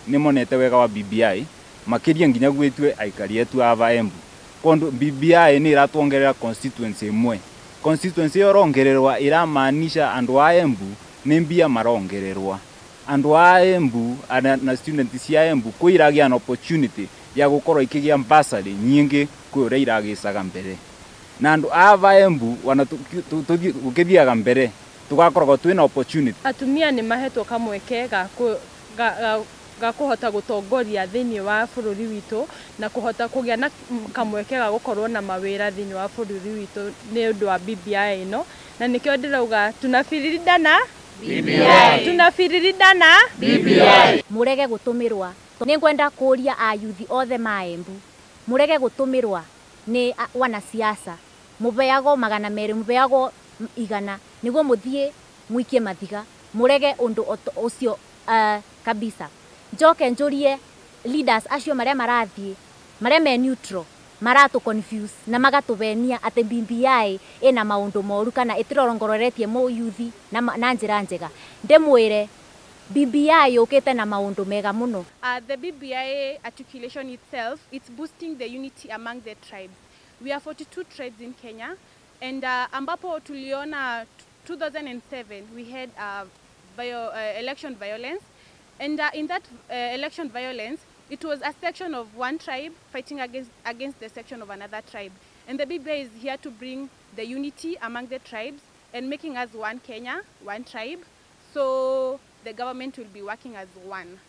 Nimonete wega wa BBI makiria nginya gwitwe aikari etu ava Embu kondu BBI ni iratuongerera constituency imwe. Constituency yorongererwa iramaanisha andu a Embu ni mbia marongererwa andu a Embu na student cia Embu kwiragia an opportunity ya gukorwo ikigia bursary nyingi kwi uria iragicaga mbere na andu ava Embu wana tukithiaga mbere tugakoragwo twina opportunity. Atumia ni mahetwo kamweke ga kuhota gutongoria thiini wa bururi witu na kuhota kugia na kamweke ga gukorwo na mawira thiini wa bururi witu ni undu wa BBI ino na nikio ndirauga tunafiririda na BBI, tunafiririda na BBI. Murege gutumirwa ni ngwenda kuria ayuthi othe ma Embu murege gutumirwa ni wanasiasa mubeago 200 mubeago 100 niguo muthie muikie mathiga murege undu ucio kabisa. Njoke njurie leaders acio maria marathie maria me neutral maratu confuse na magatubenia ati BBI ina maundu moru kana itirorongororetie mu yuthi na njira njega. Ndimwire BBI yukite na maundu mega muno. The BBI articulation itself, it's boosting the unity among the tribes. We are 42 tribes in Kenya, and ambapo tuliona 2007 we had election violence. And in that election violence, it was a section of one tribe fighting against the section of another tribe. And the BBI is here to bring the unity among the tribes and making us one Kenya, one tribe. So the government will be working as one.